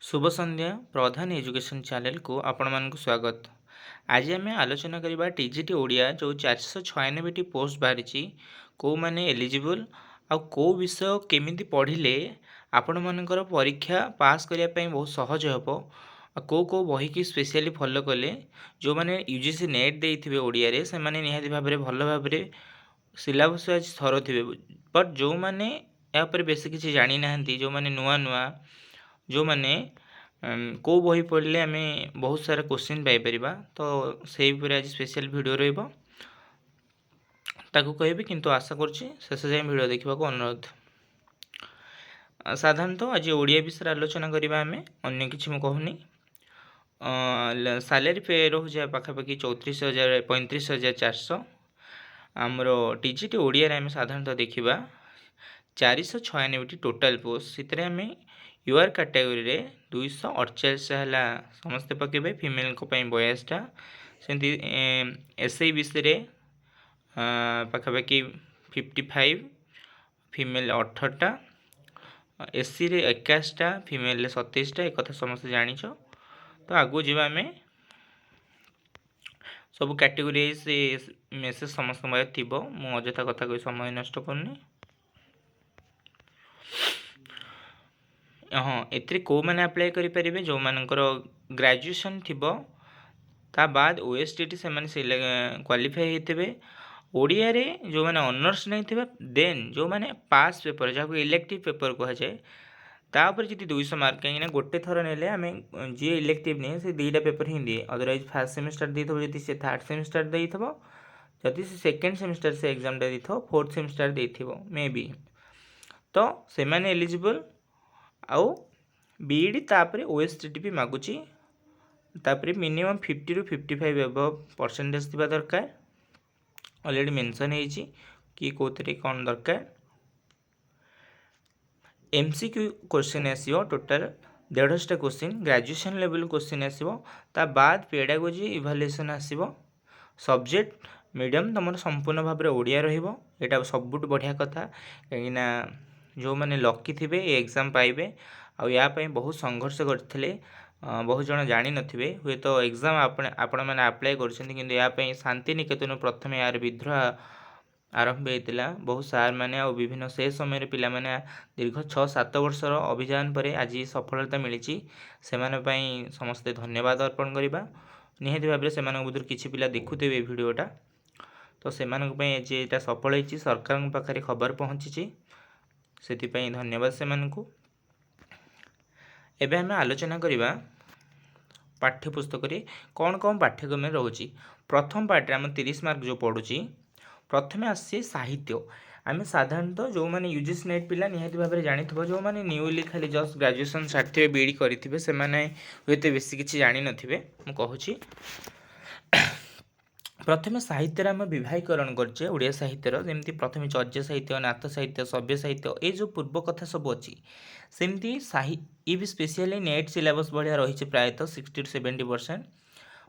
ଶୁଭ ସନ୍ଧ୍ୟା। ପ୍ରଧାନ ଏଜୁକେସନ୍ ଚ୍ୟାନେଲକୁ ଆପଣମାନଙ୍କୁ ସ୍ୱାଗତ। ଆଜି ଆମେ ଆଲୋଚନା କରିବା ଟିଜିଟି ଓଡ଼ିଆ ଯେଉଁ 496ଟି ପୋଷ୍ଟ ବାହାରିଛି, କେଉଁମାନେ ଏଲିଜିବୁଲ୍ ଆଉ କେଉଁ ବିଷୟ କେମିତି ପଢ଼ିଲେ ଆପଣମାନଙ୍କର ପରୀକ୍ଷା ପାସ୍ କରିବା ପାଇଁ ବହୁତ ସହଜ ହେବ, ଆଉ କେଉଁ କେଉଁ ବହିକି ସ୍ପେଶିଆଲି ଫଲୋ କଲେ ଯେଉଁମାନେ ୟୁଜିସି ନେଟ୍ ଦେଇଥିବେ ଓଡ଼ିଆରେ, ସେମାନେ ନିହାତି ଭାବରେ ଭଲ ଭାବରେ ସିଲାବସ୍ ୱାଇଜ୍ ଥରୋ ଥିବେ। ବଟ୍ ଯେଉଁମାନେ ଏହା ଉପରେ ବେଶୀ କିଛି ଜାଣିନାହାନ୍ତି, ଯେଉଁମାନେ ନୂଆ ନୂଆ, ଯେଉଁମାନେ କେଉଁ ବହି ପଢ଼ିଲେ ଆମେ ବହୁତ ସାରା କୋଶ୍ଚିନ୍ ପାଇପାରିବା, ତ ସେଇ ଉପରେ ଆଜି ସ୍ପେଶିଆଲ୍ ଭିଡ଼ିଓ ରହିବ, ତାକୁ କହିବି। କିନ୍ତୁ ଆଶା କରୁଛି ଶେଷ ଯାଏଁ ଭିଡ଼ିଓ ଦେଖିବାକୁ ଅନୁରୋଧ। ସାଧାରଣତଃ ଆଜି ଓଡ଼ିଆ ବିଷୟରେ ଆଲୋଚନା କରିବା ଆମେ, ଅନ୍ୟ କିଛି ମୁଁ କହୁନି। ସାଲାରୀ ପେ ରହୁଛି ପାଖାପାଖି 34,000, 35,400। ଆମର ଟିଜିଟି ଓଡ଼ିଆରେ ଆମେ ସାଧାରଣତଃ ଦେଖିବା 496ଟି ଟୋଟାଲ୍ ପୋଷ୍ଟ। ସେଥିରେ ଆମେ ୟୁଆର୍ କାଟାଗୋରୀରେ 248 ହେଲା ସମସ୍ତେ ପକାଇବେ, ଫିମେଲଙ୍କ ପାଇଁ 82ଟା। ସେମିତି ଏସ୍ଇବିସିରେ ପାଖାପାଖି 55, ଫିମେଲ୍ 18ଟା, ଏସ୍ସିରେ 81ଟା, ଫିମେଲରେ 27ଟା। ଏକଥା ସମସ୍ତେ ଜାଣିଛ। ତ ଆଗକୁ ଯିବା ଆମେ। ସବୁ କ୍ୟାଟେଗୋରୀ ମେସେଜ ସମସ୍ତଙ୍କ ପାଖରେ ଥିବ, ମୁଁ ଅଯଥା କଥା କହି ସମୟ ନଷ୍ଟ କରୁନି। ହଁ, ଏଥିରେ କେଉଁମାନେ ଆପ୍ଲାଏ କରିପାରିବେ? ଯେଉଁମାନଙ୍କର ଗ୍ରାଜୁଏସନ୍ ଥିବ, ତା ବାଦ ଓଏସଟିଟି ସେମାନେ କ୍ୱାଲିଫାଏ ହେଇଥିବେ, ଓଡ଼ିଆରେ ଯେଉଁମାନେ ଅନର୍ସ ନେଇଥିବେ, ଦେନ୍ ଯେଉଁମାନେ ପାସ୍ ପେପର୍, ଯାହାକୁ ଇଲେକ୍ଟିଭ୍ ପେପର୍ କୁହାଯାଏ, ତାପରେ ଯଦି 200 ମାର୍କ। କାହିଁକିନା ଗୋଟେ ଥର ନେଲେ ଆମେ ଯିଏ ଇଲେକ୍ଟିଭ୍ ନିଏ, ସେ ଦୁଇଟା ପେପର୍ ହିଁ ଦିଏ। ଅଦରୱାଇଜ୍ ଫାର୍ଷ୍ଟ ସେମିଷ୍ଟାର ଦେଇଥିବ, ଯଦି ସେ ଥାର୍ଡ଼ ସେମିଷ୍ଟାର ଦେଇଥିବ, ଯଦି ସେ ସେକେଣ୍ଡ ସେମିଷ୍ଟାର ସେ ଏକ୍ଜାମ୍ଟା ଦେଇଥିବ, ଫୋର୍ଥ ସେମିଷ୍ଟାର ଦେଇଥିବ ମେ ବି, ତ ସେମାନେ ଏଲିଜିବଲ୍। ଆଉ ବିଇଡ଼ି, ତାପରେ ଓଏସଟିଟି ବି ମାଗୁଛି। ତାପରେ ମିନିମମ୍ 50ରୁ 55 ଏବଭ୍ ପରସେଣ୍ଟେଜ୍ ଥିବା ଦରକାର। ଅଲରେଡ଼ି ମେନସନ୍ ହେଇଛି କି କେଉଁଥିରେ କ'ଣ ଦରକାର। ଏମସିକ୍ୟୁ କୋଶ୍ଚିନ୍ ଆସିବ, ଟୋଟାଲ୍ 150ଟା କୋଶ୍ଚିନ୍, ଗ୍ରାଜୁଏସନ୍ ଲେଭେଲ୍ କୋଶ୍ଚିନ୍ ଆସିବ। ତା ବାଦ ପେଡ଼ାଗୋଜି ଇଭାଲୁଏସନ୍ ଆସିବ। ସବଜେକ୍ଟ ମିଡ଼ିୟମ୍ ତୁମର ସମ୍ପୂର୍ଣ୍ଣ ଭାବରେ ଓଡ଼ିଆ ରହିବ। ଏଇଟା ସବୁଠୁ ବଢ଼ିଆ କଥା, କାହିଁକିନା ଯେଉଁମାନେ ଲକି ଥିବେ ଏ ଏକ୍ଜାମ୍ ପାଇବେ। ଆଉ ୟା ପାଇଁ ବହୁତ ସଂଘର୍ଷ କରିଥିଲେ, ବହୁତ ଜଣ ଜାଣିନଥିବେ ହୁଏତ। ଏକ୍ଜାମ୍ ଆପଣମାନେ ଆପ୍ଲାଏ କରୁଛନ୍ତି, କିନ୍ତୁ ଏହା ପାଇଁ ଶାନ୍ତିନିକେତନ ପ୍ରଥମେ ଏହାର ବିଦ୍ରୋହ ଆରମ୍ଭ ହେଇଥିଲା। ବହୁ ସାର୍ମାନେ ଆଉ ବିଭିନ୍ନ ସେ ସମୟରେ ପିଲାମାନେ ଦୀର୍ଘ 6-7 ବର୍ଷର ଅଭିଯାନ ପରେ ଆଜି ସଫଳତା ମିଳିଛି। ସେମାନଙ୍କ ପାଇଁ ସମସ୍ତେ ଧନ୍ୟବାଦ ଅର୍ପଣ କରିବା। ନିହାତି ଭାବରେ ସେମାନଙ୍କ ଭିତରୁ କିଛି ପିଲା ଦେଖୁଥିବେ ଏ ଭିଡ଼ିଓଟା। ତ ସେମାନଙ୍କ ପାଇଁ ଆଜି ଏଇଟା ସଫଳ ହେଇଛି, ସରକାରଙ୍କ ପାଖରେ ଖବର ପହଞ୍ଚିଛି, ସେଥିପାଇଁ ଧନ୍ୟବାଦ ସେମାନଙ୍କୁ। ଏବେ ଆମେ ଆଲୋଚନା କରିବା ପାଠ୍ୟପୁସ୍ତକରେ କ'ଣ କ'ଣ ପାଠ୍ୟକ୍ରମରେ ରହୁଛି। ପ୍ରଥମ ପାର୍ଟରେ ଆମ 30 ମାର୍କ ଯେଉଁ ପଡ଼ୁଛି, ପ୍ରଥମେ ଆସୁଛି ସାହିତ୍ୟ। ଆମେ ସାଧାରଣତଃ ଯେଉଁମାନେ ୟୁଜିସି ନେଟ୍ ପିଲା ନିହାତି ଭାବରେ ଜାଣିଥିବ, ଯେଉଁମାନେ ନ୍ୟୁଲି ଖାଲି ଜଷ୍ଟ ଗ୍ରାଜୁଏସନ୍ ସାରିଥିବେ, ବିଇଡ଼ି କରିଥିବେ, ସେମାନେ ହୁଏତ ବେଶୀ କିଛି ଜାଣିନଥିବେ। ମୁଁ କହୁଛି, ପ୍ରଥମେ ସାହିତ୍ୟରେ ଆମେ ବିଭାଗୀକରଣ କରିଛେ ଓଡ଼ିଆ ସାହିତ୍ୟର। ଯେମିତି ପ୍ରଥମେ ଚର୍ଯ୍ୟ ସାହିତ୍ୟ, ନାଥ ସାହିତ୍ୟ, ସଭ୍ୟ ସାହିତ୍ୟ, ଏ ଯେଉଁ ପୂର୍ବ କଥା ସବୁ ଅଛି, ସେମିତି ଇଏ ବି ସ୍ପେସିଆଲି ନେଟ୍ ସିଲାବସ୍ ଭଳିଆ ରହିଛି ପ୍ରାୟତଃ 60 ଟୁ 70%।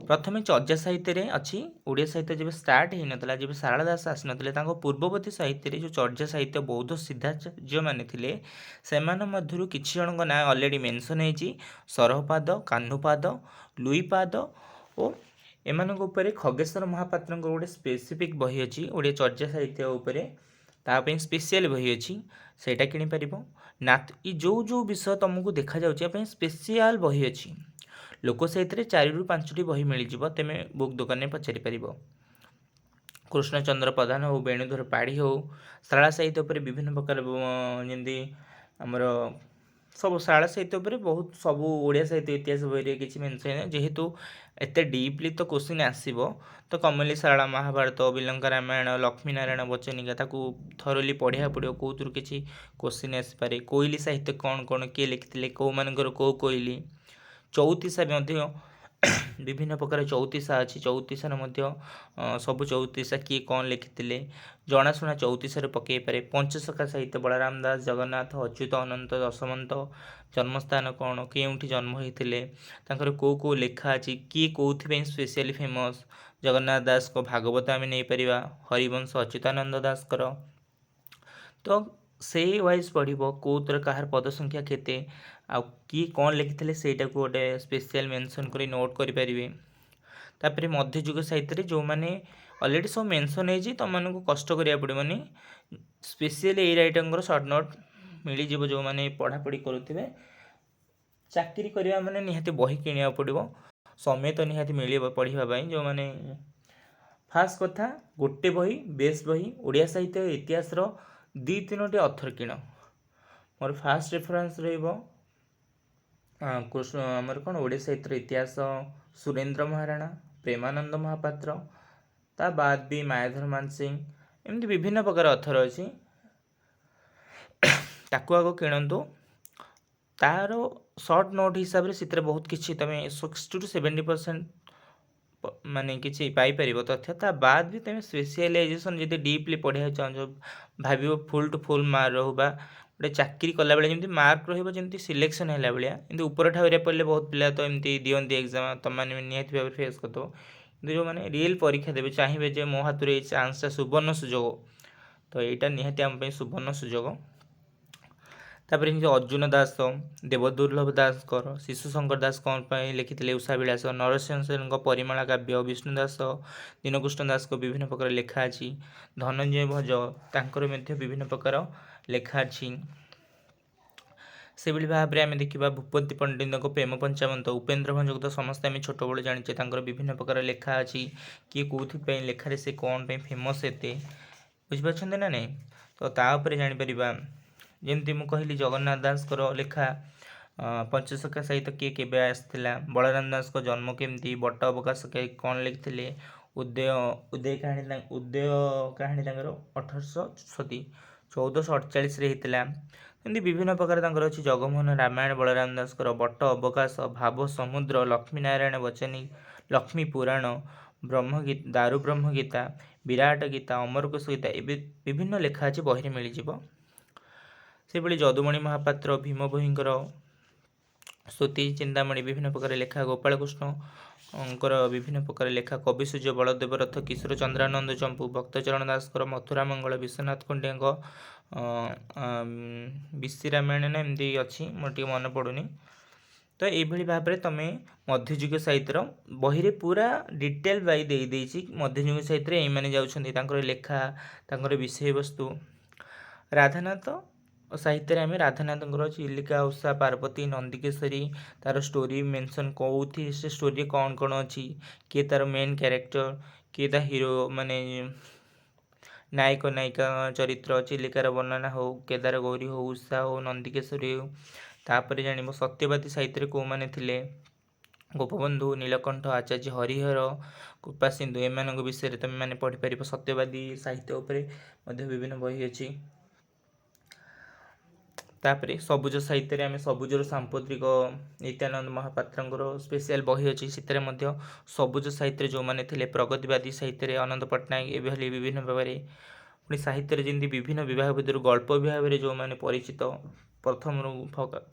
ପ୍ରଥମେ ଚର୍ଯ୍ୟା ସାହିତ୍ୟରେ ଅଛି। ଓଡ଼ିଆ ସାହିତ୍ୟ ଯେବେ ଷ୍ଟାର୍ଟ ହେଇନଥିଲା, ଯେବେ ସାରଳା ଦାସ ଆସିନଥିଲେ, ତାଙ୍କ ପୂର୍ବବର୍ତ୍ତୀ ସାହିତ୍ୟରେ ଯେଉଁ ଚର୍ଯ୍ୟା ସାହିତ୍ୟ, ବୌଦ୍ଧ ସିଦ୍ଧାଚାର୍ଯ୍ୟମାନେ ଥିଲେ, ସେମାନଙ୍କ ମଧ୍ୟରୁ କିଛି ଜଣଙ୍କ ନାଁ ଅଲରେଡ଼ି ମେନସନ୍ ହେଇଛି: ସରହପାଦ, କାହ୍ନୁପାଦ, ଲୁଇପାଦ। ଓ ଏମାନଙ୍କ ଉପରେ ଖଗେଶ୍ୱର ମହାପାତ୍ରଙ୍କର ଗୋଟେ ସ୍ପେସିଫିକ୍ ବହି ଅଛି ଓଡ଼ିଆ ଚର୍ଯ୍ୟା ସାହିତ୍ୟ ଉପରେ, ତା ପାଇଁ ସ୍ପେସିଆଲ ବହି ଅଛି, ସେଇଟା କିଣିପାରିବ। ନାଥ ଏ ଯେଉଁ ଯେଉଁ ବିଷୟ ତୁମକୁ ଦେଖାଯାଉଛି, ଏ ପାଇଁ ସ୍ପେସିଆଲ ବହି ଅଛି। ଲୋକ ସାହିତ୍ୟରେ ଚାରିରୁ ପାଞ୍ଚଟି ବହି ମିଳିଯିବ, ତୁମେ ବୁକ୍ ଦୋକାନରେ ପଚାରି ପାରିବ। କୃଷ୍ଣଚନ୍ଦ୍ର ପ୍ରଧାନ ହଉ, ବେଣୁଧର ପାଢ଼ୀ ହଉ। ଶାରଳା ସାହିତ୍ୟ ଉପରେ ବିଭିନ୍ନ ପ୍ରକାର, ଯେମିତି ଆମର ସବୁ ଶାରଳା ସାହିତ୍ୟ ଉପରେ ବହୁତ ସବୁ ଓଡ଼ିଆ ସାହିତ୍ୟ ଇତିହାସ ବହିରେ କିଛି ମେନସନ୍। ଯେହେତୁ ଏତେ ଡିପଲି ତ କୋଶ୍ଚିନ୍ ଆସିବ, ତ କମନଲି ଶାରଳା ମହାଭାରତ, ବିଲଙ୍କା ରାମାୟଣ, ଲକ୍ଷ୍ମୀ ନାରାୟଣ ବଚନିକା, ତାକୁ ଥରୋଲି ପଢ଼ିବାକୁ ପଡ଼ିବ, କେଉଁଥିରୁ କିଛି କୋଶ୍ଚିନ୍ ଆସିପାରେ। କୋଇଲି ସାହିତ୍ୟ କ'ଣ କ'ଣ, କିଏ ଲେଖିଥିଲେ, କେଉଁମାନଙ୍କର କେଉଁ କୋଇଲି। ଚଉତିଶା ମଧ୍ୟ, ବିଭିନ୍ନ ପ୍ରକାର ଚଉତିଶା ଅଛି। ଚଉତିଶାର ମଧ୍ୟ ସବୁ ଚଉତିଶା କିଏ କ'ଣ ଲେଖିଥିଲେ, ଜଣାଶୁଣା ଚଉତିଶାରେ ପକାଇ ପାରେ। ପଞ୍ଚସଖା ସାହିତ୍ୟ, ବଳରାମ ଦାସ, ଜଗନ୍ନାଥ, ଅଚ୍ୟୁତ, ଅନନ୍ତ, ଦଶମନ୍ତ, ଜନ୍ମସ୍ଥାନ କ'ଣ, କେଉଁଠି ଜନ୍ମ ହେଇଥିଲେ, ତାଙ୍କର କେଉଁ କେଉଁ ଲେଖା ଅଛି, କିଏ କେଉଁଥିପାଇଁ ସ୍ପେଶିଆଲି ଫେମସ୍। ଜଗନ୍ନାଥ ଦାସଙ୍କ ଭାଗବତ ଆମେ ନେଇପାରିବା, ହରିବଂଶ ଅଚ୍ୟୁତାନନ୍ଦ ଦାସଙ୍କର। ତ ସେଇ ୱାଇଜ୍ ପଢ଼ିବ, କେଉଁଥିରେ କାହାର ପଦ ସଂଖ୍ୟା କେତେ। ଆଉ କିଏ କ'ଣ ଲେଖିଥିଲେ ସେଇଟାକୁ ଗୋଟେ ସ୍ପେଶିଆଲ ମେନସନ୍ କରି ନୋଟ୍ କରିପାରିବେ। ତାପରେ ମଧ୍ୟଯୁଗ ସାହିତ୍ୟରେ ଯେଉଁମାନେ ଅଲରେଡ଼ି ସବୁ ମେନସନ୍ ହେଇଛି, ତୁମମାନଙ୍କୁ କଷ୍ଟ କରିବାକୁ ପଡ଼ିବନି। ସ୍ପେଶିଆଲି ଏଇ ରାଇଟରଙ୍କର ସର୍ଟ ନୋଟ୍ ମିଳିଯିବ। ଯେଉଁମାନେ ପଢ଼ାପଢ଼ି କରୁଥିବେ, ଚାକିରି କରିବା ମାନେ ନିହାତି ବହି କିଣିବାକୁ ପଡ଼ିବ, ସମୟ ତ ନିହାତି ମିଳିବ ପଢ଼ିବା ପାଇଁ। ଯେଉଁମାନେ ଫାର୍ଷ୍ଟ କଥା, ଗୋଟେ ବହି, ବେସ୍ ବହି, ଓଡ଼ିଆ ସାହିତ୍ୟ ଇତିହାସର 2 3ଟି ଅଥର କିଣ। ମୋର ଫାର୍ଷ୍ଟ ରେଫରେନ୍ସ ରହିବ କୃଷ୍ଣ, ଆମର କ'ଣ, ଓଡ଼ିଆ ସାହିତ୍ୟର ଇତିହାସ, ସୁରେନ୍ଦ୍ର ମହାରଣା, ପ୍ରେମାନନ୍ଦ ମହାପାତ୍ର, ତା ବାଦ ବି ମାୟାଧର ମାନସିଂହ, ଏମିତି ବିଭିନ୍ନ ପ୍ରକାର ଅଥର ଅଛି। ତାକୁ ଆଗ କିଣନ୍ତୁ। ତାର ସର୍ଟ ନୋଟ୍ ହିସାବରେ ସେଥିରେ ବହୁତ କିଛି ତୁମେ 60 ଟୁ 70% ମାନେ କିଛି ପାଇପାରିବ ତଥ୍ୟ। ତା ବାଦ ବି ତୁମେ ସ୍ପେସିଆଲାଇଜେସନ୍ ଯଦି ଡିପଲି ପଢ଼ିବାକୁ ଚାହୁଁଛ, ଭାବିବ ଫୁଲ୍ ଟୁ ଫୁଲ୍ ମାର୍କ ରହୁ ବା ଗୋଟେ ଚାକିରି କଲାବେଳେ ଯେମିତି ମାର୍କ ରହିବ, ଯେମିତି ସିଲେକ୍ସନ୍ ହେଲା ଭଳିଆ, କିନ୍ତୁ ଉପର ଠାଉରିଆ ପଡ଼ିଲେ ବହୁତ ପିଲା ତ ଏମିତି ଦିଅନ୍ତି ଏକ୍ଜାମ୍, ତୁମମାନେ ବି ନିହାତି ଭାବରେ ଫେସ୍ କରିଦେବ। କିନ୍ତୁ ଯେଉଁମାନେ ରିଏଲ୍ ପରୀକ୍ଷା ଦେବେ, ଚାହିଁବେ ଯେ ମୋ ହାତରୁ ଏଇ ଚାନ୍ସଟା ସୁବର୍ଣ୍ଣ ସୁଯୋଗ, ତ ଏଇଟା ନିହାତି ଆମ ପାଇଁ ସୁବର୍ଣ୍ଣ ସୁଯୋଗ। ତାପରେ ଯେମିତି ଅର୍ଜୁନ ଦାସ, ଦେବଦୁର୍ଲଭ ଦାସଙ୍କର, ଶିଶୁ ଶଙ୍କର ଦାସ କ'ଣ ପାଇଁ ଲେଖିଥିଲେ ଉଷା ବିଳାସ, ନରସିଂହ ସେନଙ୍କ ପରିମଳା କାବ୍ୟ, ବିଷ୍ଣୁ ଦାସ, ଦୀନକୃଷ୍ଣ ଦାସଙ୍କ ବିଭିନ୍ନ ପ୍ରକାର ଲେଖା ଅଛି, ଧନଞ୍ଜୟ ଭଞ୍ଜ ତାଙ୍କର ମଧ୍ୟ ବିଭିନ୍ନ ପ୍ରକାର ଲେଖା ଅଛି। ସେଭଳି ଭାବରେ ଆମେ ଦେଖିବା ଭୂପତି ପଣ୍ଡିତଙ୍କ ପ୍ରେମ ପଞ୍ଚାମୃତ, ଉପେନ୍ଦ୍ର ଭଞ୍ଜକୁ ତ ସମସ୍ତେ ଆମେ ଛୋଟବେଳୁ ଜାଣିଛେ, ତାଙ୍କର ବିଭିନ୍ନ ପ୍ରକାର ଲେଖା ଅଛି, କିଏ କେଉଁଥିପାଇଁ ଲେଖାରେ ସେ କ'ଣ ପାଇଁ ଫେମସ୍ ଏତେ, ବୁଝିପାରୁଛନ୍ତି ନା ନାଇଁ? ତ ତା ଉପରେ ଜାଣିପାରିବା। ଯେମିତି ମୁଁ କହିଲି, ଜଗନ୍ନାଥ ଦାସଙ୍କର ଲେଖା ପଞ୍ଚସଖା ସାହିତ୍ୟ କିଏ କେବେ ଆସିଥିଲା, ବଳରାମ ଦାସଙ୍କ ଜନ୍ମ କେମିତି, ବଟ ଅବକାଶ କ'ଣ ଲେଖିଥିଲେ, ଉଦୟ ଉଦୟ କାହାଣୀ, ଉଦୟ କାହାଣୀ ତାଙ୍କର 1800, ସରି, 1448ରେ ହେଇଥିଲା। ଏମିତି ବିଭିନ୍ନ ପ୍ରକାର ତାଙ୍କର ଅଛି। ଜଗମୋହନ ରାମାୟଣ ବଳରାମ ଦାସଙ୍କର, ବଟ ଅବକାଶ, ଭାବ ସମୁଦ୍ର, ଲକ୍ଷ୍ମୀ ନାରାୟଣ ବଚନୀ, ଲକ୍ଷ୍ମୀ ପୁରାଣ, ବ୍ରହ୍ମଗୀତା, ଦାରୁ ବ୍ରହ୍ମଗୀତା, ବିରାଟ ଗୀତା, ଅମରକୋଷ ଗୀତା, ଏବେ ବିଭିନ୍ନ ଲେଖା ଅଛି, ବହିରେ ମିଳିଯିବ। ସେଭଳି ଯଦୁମଣି ମହାପାତ୍ର, ଭୀମ ଭୋଇଙ୍କର ସ୍ତୁତି ଚିନ୍ତାମଣି, ବିଭିନ୍ନ ପ୍ରକାର ଲେଖା, ଗୋପାଳକୃଷ୍ଣଙ୍କର ବିଭିନ୍ନ ପ୍ରକାର ଲେଖା, କବି ସୂର୍ଯ୍ୟ ବଳଦେବ ରଥ, କିଶୋର ଚନ୍ଦ୍ରାନନ୍ଦ ଚମ୍ପୁ, ଭକ୍ତଚରଣ ଦାସଙ୍କର ମଥୁରା ମଙ୍ଗଳ, ବିଶ୍ୱନାଥ ଖୁଣ୍ଟିଆଙ୍କ ବିଶି ରାମାୟଣ ନା ଏମିତି ଅଛି, ମୋର ଟିକେ ମନେ ପଡ଼ୁନି। ତ ଏଇଭଳି ଭାବରେ ତୁମେ ମଧ୍ୟଯୁଗ ସାହିତ୍ୟର ବହିରେ ପୁରା ଡିଟେଲ୍ ବାଇ ଦେଇଦେଇଛି। ମଧ୍ୟଯୁଗ ସାହିତ୍ୟରେ ଏଇମାନେ ଯାଉଛନ୍ତି, ତାଙ୍କର ଲେଖା, ତାଙ୍କର ବିଷୟବସ୍ତୁ। ରାଧାନାଥ ସାହିତ୍ୟରେ ଆମେ ରାଧାନାଥଙ୍କର ଚିଲିକା, ଉଷା, ପାର୍ବତୀ, ନନ୍ଦିକେଶ୍ୱରୀ, ତାର ଷ୍ଟୋରି ମେନସନ୍, କେଉଁଥି ସେ ଷ୍ଟୋରିରେ କ'ଣ କ'ଣ ଅଛି, କିଏ ତାର ମେନ୍ କ୍ୟାରେକ୍ଟର, କିଏ ତା ହିରୋ ମାନେ ନାୟକ ନାୟିକା ଚରିତ୍ର, ଚିଲିକାର ବର୍ଣ୍ଣନା ହଉ, କେଦାର ଗୌରୀ ହଉ, ଉଷା ହଉ, ନନ୍ଦିକେଶ୍ୱରୀ ହଉ। ତାପରେ ଜାଣିବ ସତ୍ୟବାଦୀ ସାହିତ୍ୟରେ କେଉଁମାନେ ଥିଲେ, ଗୋପବନ୍ଧୁ, ନୀଳକଣ୍ଠ, ଆଚାର୍ଯ୍ୟ ହରିହର, କୃପାସିନ୍ଧୁ, ଏମାନଙ୍କ ବିଷୟରେ ତୁମେ ମାନେ ପଢ଼ିପାରିବ। ସତ୍ୟବାଦୀ ସାହିତ୍ୟ ଉପରେ ମଧ୍ୟ ବିଭିନ୍ନ ବହି ଅଛି। ତାପରେ ସବୁଜ ସାହିତ୍ୟରେ ଆମେ ସବୁଜର ସାମ୍ପ୍ରତିକ ନିତ୍ୟାନନ୍ଦ ମହାପାତ୍ରଙ୍କର ସ୍ପେଶିଆଲ ବହି ଅଛି। ସେଥିରେ ମଧ୍ୟ ସବୁଜ ସାହିତ୍ୟରେ ଯେଉଁମାନେ ଥିଲେ, ପ୍ରଗତିବାଦୀ ସାହିତ୍ୟରେ ଅନନ୍ତ ପଟ୍ଟନାୟକ, ଏଭଳି ବିଭିନ୍ନ ଭାବରେ। ପୁଣି ସାହିତ୍ୟରେ ଯେମିତି ବିଭିନ୍ନ ବିଭାଗ ଭିତରୁ ଗଳ୍ପ ବିଭାଗରେ ଯେଉଁମାନେ ପରିଚିତ, ପ୍ରଥମରୁ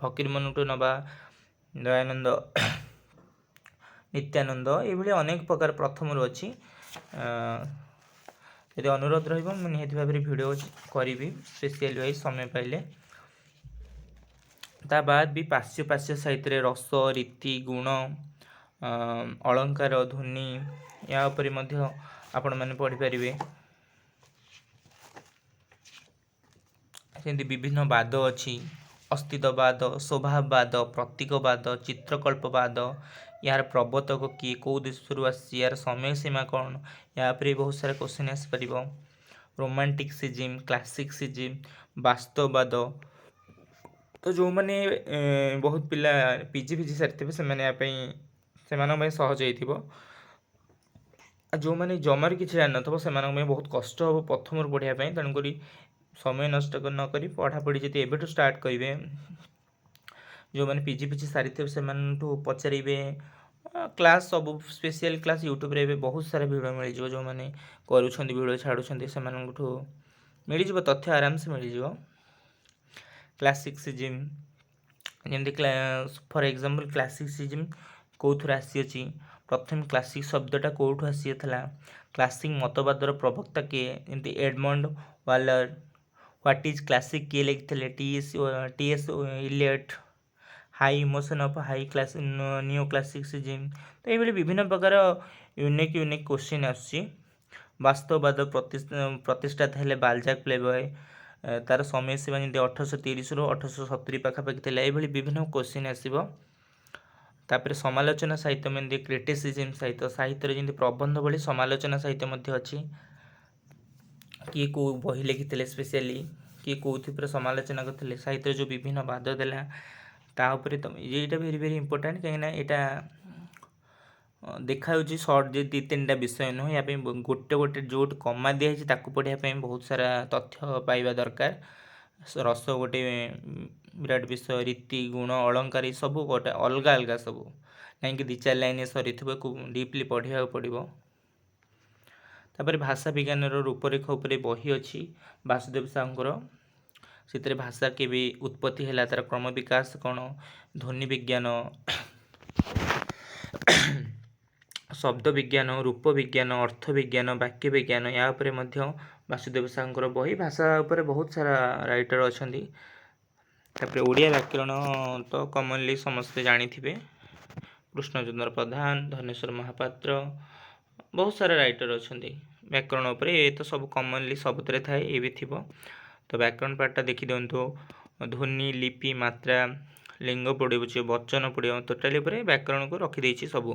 ଫକୀରମୋହନଠୁ ନେବା, ଦୟାନନ୍ଦ, ନିତ୍ୟାନନ୍ଦ, ଏଇଭଳି ଅନେକ ପ୍ରକାର ପ୍ରଥମରୁ ଅଛି। ଯଦି ଅନୁରୋଧ ରହିବ, ମୁଁ ନିହାତି ଭାବରେ ଭିଡ଼ିଓ କରିବି ସ୍ପେଶିଆଲ ୱାଇଜ୍ ସମୟ ପାଇଲେ। ତା ବାଦ ବି ପାଶ୍ଚାତ୍ୟ ସାହିତ୍ୟରେ ରସ, ରୀତି, ଗୁଣ, ଅଳଙ୍କାର, ଧ୍ୱନି, ୟା ଉପରେ ମଧ୍ୟ ଆପଣମାନେ ପଢ଼ିପାରିବେ। ସେମିତି ବିଭିନ୍ନ ବାଦ ଅଛି, ଅସ୍ତିତ୍ୱବାଦ, ସ୍ୱଭାବବାଦ, ପ୍ରତୀକବାଦ, ଚିତ୍ରକଳ୍ପବାଦ, ଏହାର ପ୍ରବର୍ତ୍ତକ କିଏ, କେଉଁ ଦେଶରୁ ଆସିଛି, ଏହାର ସମୟ ସୀମା କ'ଣ, ୟା ଉପରେ ବହୁତ ସାରା କ୍ୱେଶ୍ଚିନ୍ ଆସିପାରିବ। ରୋମାଣ୍ଟିକ୍ ସିଜିମ୍, କ୍ଲାସିକ୍ ସିଜିମ୍, ବାସ୍ତବବାଦ। ତ ଯେଉଁମାନେ ବହୁତ ପିଲା ପିଜି ଫିଜି ସାରିଥିବେ, ସେମାନେ ୟା ପାଇଁ, ସେମାନଙ୍କ ପାଇଁ ସହଜ ହେଇଥିବ। ଆଉ ଯେଉଁମାନେ ଜମାରୁ କିଛି ଜାଣିନଥିବ, ସେମାନଙ୍କ ପାଇଁ ବହୁତ କଷ୍ଟ ହେବ ପ୍ରଥମରୁ ପଢ଼ିବା ପାଇଁ। ତେଣୁକରି ସମୟ ନଷ୍ଟ ନ କରି ପଢ଼ାପଢ଼ି ଯଦି ଏବେଠୁ ଷ୍ଟାର୍ଟ କରିବେ, ଯେଉଁମାନେ ପିଜି ଫିଜି ସାରିଥିବେ ସେମାନଙ୍କଠୁ ପଚାରିବେ। କ୍ଲାସ୍ ସବୁ ସ୍ପେଶିଆଲ କ୍ଲାସ୍ ୟୁଟ୍ୟୁବରେ ଏବେ ବହୁତ ସାରା ଭିଡ଼ିଓ ମିଳିଯିବ। ଯେଉଁମାନେ କରୁଛନ୍ତି, ଭିଡ଼ିଓ ଛାଡ଼ୁଛନ୍ତି, ସେମାନଙ୍କଠୁ ମିଳିଯିବ, ତଥ୍ୟ ଆରାମସେ ମିଳିଯିବ। କ୍ଲାସିକ୍ସିଜିମ୍ ଯେମିତି, ଫର୍ ଏକ୍ଜାମ୍ପଲ୍, କ୍ଲାସିକ୍ସିଜିମ୍ କେଉଁଥିରୁ ଆସିଅଛି, ପ୍ରଥମେ କ୍ଲାସିକ୍ ଶବ୍ଦଟା କେଉଁଠୁ ଆସିଥିଲା, କ୍ଲାସିକ୍ ମତବାଦର ପ୍ରବକ୍ତା କିଏ, ଯେମିତି Edmund Waller. What is classic କିଏ ଲେଖିଥିଲେ? T S Eliot. High emotion of high class neo classicism. ତ ଏଇଭଳି ବିଭିନ୍ନ ପ୍ରକାର ୟୁନିକ୍ ୟୁନିକ୍ କୋଶ୍ଚିନ୍ ଆସୁଛି। ବାସ୍ତବବାଦ ପ୍ରତିଷ୍ଠାତା ହେଲେ ବାଲଜାକ୍ ପ୍ଲେବୟ। ତାର ସମୟ ସୀମା ଯେମିତି 1830ରୁ 1870 ପାଖାପାଖି ଥିଲା। ଏଇଭଳି ବିଭିନ୍ନ କୋଶ୍ଚିନ୍ ଆସିବ। ତାପରେ ସମାଲୋଚନା ସାହିତ୍ୟ, ଯେମିତି କ୍ରିଟିସିଜିମ୍ ସାହିତ୍ୟ, ସାହିତ୍ୟରେ ଯେମିତି ପ୍ରବନ୍ଧ ଭଳି ସମାଲୋଚନା ସାହିତ୍ୟ ମଧ୍ୟ ଅଛି। କିଏ କେଉଁ ବହି ଲେଖିଥିଲେ, ସ୍ପେଶିଆଲି କିଏ କେଉଁଥି ଉପରେ ସମାଲୋଚନା କରିଥିଲେ, ସାହିତ୍ୟରେ ଯେଉଁ ବିଭିନ୍ନ ବାଦ ଦେଲା ତା ଉପରେ ତମେ ଏଇଟା ଭେରି ଭେରି ଇମ୍ପୋର୍ଟାଣ୍ଟ, କାହିଁକିନା ଏଇଟା ଦେଖାଯାଉଛି ସର୍ଟ ଯେ ଦୁଇ ତିନିଟା ବିଷୟ ନୁହେଁ। ୟା ପାଇଁ ଗୋଟେ ଗୋଟେ ଯେଉଁଠି କମା ଦିଆହେଇଛି ତାକୁ ପଢ଼ିବା ପାଇଁ ବହୁତ ସାରା ତଥ୍ୟ ପାଇବା ଦରକାର। ରସ ଗୋଟେ ବିରାଟ ବିଷୟ, ରୀତି, ଗୁଣ, ଅଳଙ୍କାର ସବୁ ଗୋଟେ ଅଲଗା ଅଲଗା ସବୁ, କାହିଁକି ଦୁଇ ଚାରି ଲାଇନରେ ସରିଥିବ, ଡିପଲି ପଢ଼ିବାକୁ ପଡ଼ିବ। ତାପରେ ଭାଷା ବିଜ୍ଞାନର ରୂପରେଖ ଉପରେ ବହି ଅଛି ବାସୁଦେବ ସାହୁଙ୍କର। ସେଥିରେ ଭାଷା କେବେ ଉତ୍ପତ୍ତି ହେଲା, ତା'ର କ୍ରମ ବିକାଶ କ'ଣ, ଧ୍ୱନି ବିଜ୍ଞାନ, ଶବ୍ଦ ବିଜ୍ଞାନ, ରୂପ ବିଜ୍ଞାନ, ଅର୍ଥ ବିଜ୍ଞାନ, ବାକ୍ୟ ବିଜ୍ଞାନ, ୟା ଉପରେ ମଧ୍ୟ ବାସୁଦେବ ସାହୁଙ୍କର ବହି। ଭାଷା ଉପରେ ବହୁତ ସାରା ରାଇଟର ଅଛନ୍ତି। ତାପରେ ଓଡ଼ିଆ ବ୍ୟାକରଣ ତ କମନଲି ସମସ୍ତେ ଜାଣିଥିବେ, କୃଷ୍ଣଚନ୍ଦ୍ର ପ୍ରଧାନ, ଧନେଶ୍ୱର ମହାପାତ୍ର, ବହୁତ ସାରା ରାଇଟର ଅଛନ୍ତି ବ୍ୟାକରଣ ଉପରେ। ଏ ତ ସବୁ କମନଲି ସବୁଥିରେ ଥାଏ, ଏ ବି ଥିବ। ତ ବ୍ୟାକରଣ ପାର୍ଟଟା ଦେଖିଦିଅନ୍ତୁ। ଧ୍ୱନି, ଲିପି, ମାତ୍ରା, ଲିଙ୍ଗ ପଡ଼ିବ, ବଚନ ପଡ଼ିବ, ଟୋଟାଲି ଉପରେ ବ୍ୟାକରଣକୁ ରଖିଦେଇଛି ସବୁ।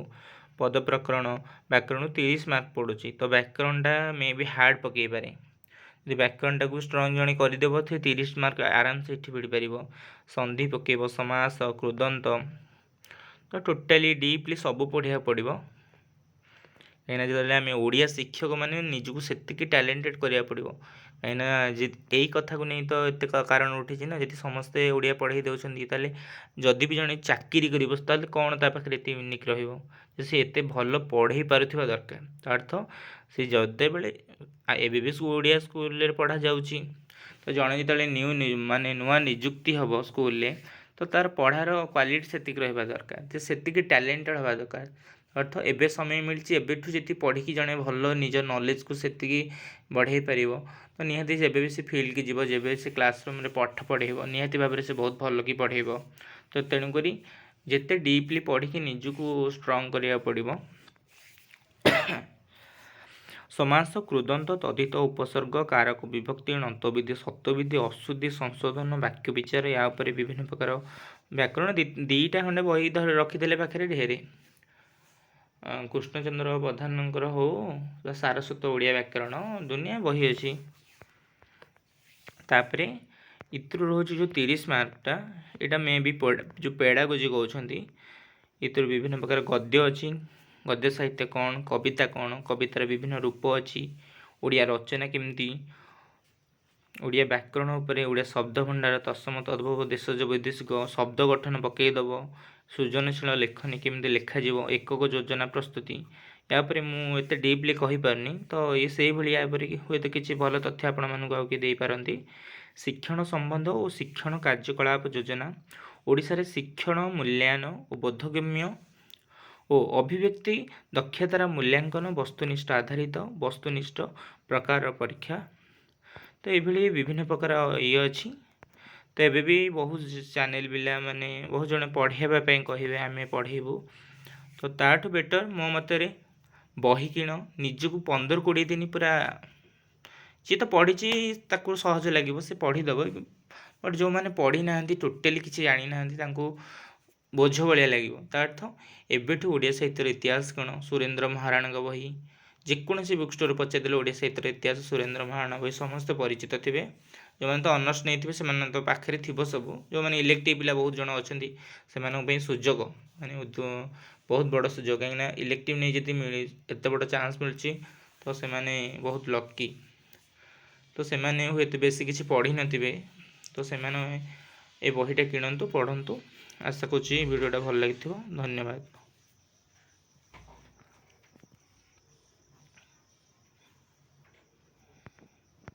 ପଦ ପ୍ରକରଣ, ବ୍ୟାକରଣ 30 ମାର୍କ ପଡ଼ୁଛି। ତ ବ୍ୟାକରଣଟା ମେ ବି ହାର୍ଡ଼ ପକାଇପାରେ। ଯଦି ବ୍ୟାକରଣଟାକୁ ଷ୍ଟ୍ରଙ୍ଗ ଜଣେ କରିଦେବ, ସେ 30 ମାର୍କ ଆରାମସେ ଏଠି ଭିଡ଼ିପାରିବ। ସନ୍ଧି ପକାଇବ, ସମାସ, କୃଦନ୍ତ, ତ ଟୋଟାଲି ଡିପଲି ସବୁ ପଢ଼ିବାକୁ ପଡ଼ିବ। କାହିଁକିନା ଯେତେବେଳେ ଆମେ ଓଡ଼ିଆ ଶିକ୍ଷକମାନେ ନିଜକୁ ସେତିକି ଟ୍ୟାଲେଣ୍ଟେଡ଼ କରିବାକୁ ପଡ଼ିବ, କାହିଁକିନା ଏଇ କଥାକୁ ନେଇ ତ ଏତେ କାରଣ ଉଠିଛି ନା, ଯଦି ସମସ୍ତେ ଓଡ଼ିଆ ପଢ଼େଇ ଦେଉଛନ୍ତି, ତାହେଲେ ଯଦି ବି ଜଣେ ଚାକିରି କରିବ, ତାହେଲେ କ'ଣ ତା ପାଖରେ ଏତେ ୟୁନିକ୍ ରହିବ ଯେ ସେ ଏତେ ଭଲ ପଢ଼େଇ ପାରୁଥିବା ଦରକାର। ତା ଅର୍ଥ ସେ ଯେତେବେଳେ ଏବେ ବି ଓଡ଼ିଆ ସ୍କୁଲରେ ପଢ଼ାଯାଉଛି, ତ ଜଣେ ଯେତେବେଳେ ନ୍ୟୁ ମାନେ ନୂଆ ନିଯୁକ୍ତି ହେବ ସ୍କୁଲରେ, ତ ତା'ର ପଢ଼ାର କ୍ୱାଲିଟି ସେତିକି ରହିବା ଦରକାର, ଯେ ସେତିକି ଟ୍ୟାଲେଣ୍ଟେଡ଼ ହେବା ଦରକାର। ଅର୍ଥ ଏବେ ସମୟ ମିଳିଛି, ଏବେଠୁ ଯଦି ପଢ଼ିକି ଜଣେ ଭଲ ନିଜ ନଲେଜକୁ ସେତିକି ବଢ଼େଇ ପାରିବ, ତ ନିହାତି ଯେବେ ବି ସେ ଫିଲ୍ଡକି ଯିବ, ଯେବେ ସେ କ୍ଲାସରୁମ୍ରେ ପାଠ ପଢ଼େଇବ, ନିହାତି ଭାବରେ ସେ ବହୁତ ଭଲ କି ପଢ଼େଇବ। ତ ତେଣୁକରି ଯେତେ ଡିପଲି ପଢ଼ିକି ନିଜକୁ ଷ୍ଟ୍ରଙ୍ଗ କରିବାକୁ ପଡ଼ିବ। ସମାସ, କୃଦନ୍ତ, ତଦ୍ଧିତ, ଉପସର୍ଗ, କାରକ ବିଭକ୍ତି, ଣନ୍ତବିଧି, ସତ୍ୱବିଧି, ଅଶୁଦ୍ଧି ସଂଶୋଧନ, ବାକ୍ୟ ବିଚାର, ୟା ଉପରେ ବିଭିନ୍ନ ପ୍ରକାର ବ୍ୟାକରଣ ଦୁଇଟା ଖଣ୍ଡେ ବହି ରଖିଦେଲେ ପାଖରେ ଢେରେ। କୃଷ୍ଣଚନ୍ଦ୍ର ପ୍ରଧାନଙ୍କର ହଉ ବା ସାରସ୍ୱତ ଓଡ଼ିଆ ବ୍ୟାକରଣ, ଦୁନିଆ ବହି ଅଛି। ତାପରେ ଏଥିରୁ ରହୁଛି ଯେଉଁ 30 ମାର୍କଟା, ଏଇଟା ମେ ବି ଯେଉଁ ପେଡ଼ାଗୋଜି କହୁଛନ୍ତି, ଏଥିରୁ ବିଭିନ୍ନ ପ୍ରକାର ଗଦ୍ୟ ଅଛି। ଗଦ୍ୟ ସାହିତ୍ୟ କ'ଣ, କବିତା କ'ଣ, କବିତାର ବିଭିନ୍ନ ରୂପ ଅଛି, ଓଡ଼ିଆ ରଚନା କେମିତି, ଓଡ଼ିଆ ବ୍ୟାକରଣ ଉପରେ, ଓଡ଼ିଆ ଶବ୍ଦ ଭଣ୍ଡାର, ତତ୍ସମ, ତଦ୍ଭବ, ଦେଶଜ, ବୈଦେଶିକ ଶବ୍ଦ ଗଠନ ପକାଇଦେବ, ସୃଜନଶୀଳ ଲେଖନୀ କେମିତି ଲେଖାଯିବ, ଏକକ ଯୋଜନା ପ୍ରସ୍ତୁତି। ୟା ଉପରେ ମୁଁ ଏତେ ଡିପଲି କହିପାରୁନି, ତ ଇଏ ସେଇଭଳି ୟା ଉପରେ ହୁଏତ କିଛି ଭଲ ତଥ୍ୟ ଆପଣମାନଙ୍କୁ ଆଉ କିଏ ଦେଇପାରନ୍ତି। ଶିକ୍ଷଣ ସମ୍ବନ୍ଧ ଓ ଶିକ୍ଷଣ କାର୍ଯ୍ୟକଳାପ ଯୋଜନା, ଓଡ଼ିଶାରେ ଶିକ୍ଷଣ ମୂଲ୍ୟାୟନ ଓ ବୋଧଗମ୍ୟ ଓ ଅଭିବ୍ୟକ୍ତି ଦକ୍ଷତାର ମୂଲ୍ୟାଙ୍କନ, ବସ୍ତୁନିଷ୍ଠ ଆଧାରିତ ବସ୍ତୁନିଷ୍ଠ ପ୍ରକାରର ପରୀକ୍ଷା। ତ ଏଇଭଳି ବିଭିନ୍ନ ପ୍ରକାର ଇଏ ଅଛି। ତ ଏବେ ବି ବହୁତ ଚ୍ୟାନେଲ୍ ପିଲା ମାନେ ବହୁତ ଜଣ ପଢ଼େଇବା ପାଇଁ କହିବେ ଆମେ ପଢ଼େଇବୁ, ତ ତାଠୁ ବେଟର୍ ମୋ ମତରେ ବହି କିଣ, ନିଜକୁ 15-20 ଦିନ ପୁରା, ଯିଏ ତ ପଢ଼ିଛି ତାକୁ ସହଜ ଲାଗିବ, ସେ ପଢ଼ିଦେବ, ବଟ୍ ଯେଉଁମାନେ ପଢ଼ିନାହାନ୍ତି, ଟୋଟାଲି କିଛି ଜାଣିନାହାନ୍ତି, ତାଙ୍କୁ ବୋଝ ଭଳିଆ ଲାଗିବ। ତା ଅର୍ଥ ଏବେଠୁ ଓଡ଼ିଆ ସାହିତ୍ୟର ଇତିହାସ କ'ଣ, ସୁରେନ୍ଦ୍ର ମହାରାଣାଙ୍କ ବହି, ଯେକୌଣସି ବୁକ୍ ଷ୍ଟୋର୍ ପଚାରିଦେଲେ ଓଡ଼ିଆ ସାହିତ୍ୟର ଇତିହାସ ସୁରେନ୍ଦ୍ର ମହାରାଣା ବହି ସମସ୍ତେ ପରିଚିତ ଥିବେ। ଯେଉଁମାନେ ତ ଅନର୍ସ ନେଇଥିବେ ସେମାନଙ୍କ ତ ପାଖରେ ଥିବ ସବୁ। ଯେଉଁମାନେ ଇଲେକ୍ଟିଭ୍ ପିଲା ବହୁତ ଜଣ ଅଛନ୍ତି, ସେମାନଙ୍କ ପାଇଁ ସୁଯୋଗ ମାନେ ବହୁତ ବଡ଼ ସୁଯୋଗ, କାହିଁକିନା ଇଲେକ୍ଟିଭ୍ ନେଇ ଯଦି ମିଳି ଏତେ ବଡ଼ ଚାନ୍ସ ମିଳୁଛି, ତ ସେମାନେ ବହୁତ ଲକି। ତ ସେମାନେ ହୁଏତ ବେଶୀ କିଛି ପଢ଼ିନଥିବେ, ତ ସେମାନେ ଏ ବହିଟା କିଣନ୍ତୁ, ପଢ଼ନ୍ତୁ। ଆଶା କରୁଛି ଭିଡ଼ିଓଟା ଭଲ ଲାଗିଥିବ। ଧନ୍ୟବାଦ।